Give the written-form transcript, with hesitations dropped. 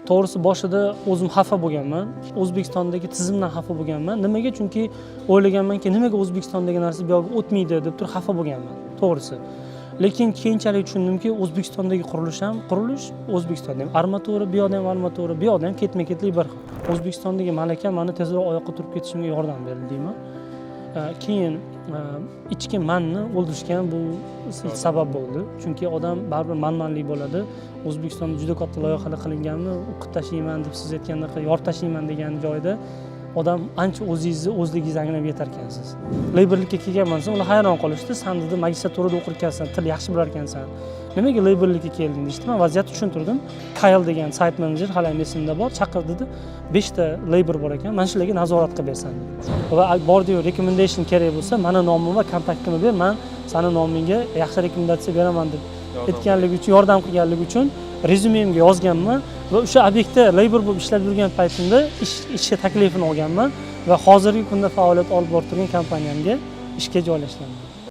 To'g'risi, boshida o'zim xafa bo'lganman, O'zbekistondagi tizimdan xafa bo'lganman. Nimaga? Chunki o'ylaganmanki, nimaga O'zbekistondagi narsa bu yoqqa o'tmaydi deb turib xafa bo'lganman, to'g'risi. Lekin keyinchalik tushundimki, O'zbekistondagi qurilish ham qurilish, O'zbekistonda ham armatura, bu yoqda ham armatura, bu yoqda ham ketma ketlik bir xil. O'zbekistondagi malaka mani tezroq oyoqqa turib ketishimga yordam berdi deyman. Keyin ichki manni o'ldirishga ham bu sabab bo'ldi, chunki odam baribir manmanlik bo'ladi. O'zbekistonda juda katta loyihalar qilinganmi, o'qib tashlayman deb, siz aytgandaqa yorib tashlayman degan joyda odam ancha o'zingizni o'zligingizni anglab yetar ekansiz. Labor likka kelganman desam, ular hayron qolishdi. "San, dedi, magistraturada o'qir ekansan, til yaxshi bilar ekansan, nimaga labor likka kelding?" deyishdi. Man vaziyatni tushuntirdim. Kayl degan site manager hali ham esimda bor, chaqirdi, dedi, "Beshta labor bor ekan, mana shularga nazorat qilib bersan", dedi. Va bordiyu recommendation kerak bo'lsa, mani nomim va kontaktimni ber, man sani nomingga yaxshi rekomendatsiya beraman, deb aytganligi uchun, yordam qilganligi uchun rezyumemga yozganman va o'sha obyektda labor bo'lib ishlab yurgan paytimda ishga taklifini olganman va hozirgi kunda faoliyat olib borib turgan kompaniyamga ishga joylashganman.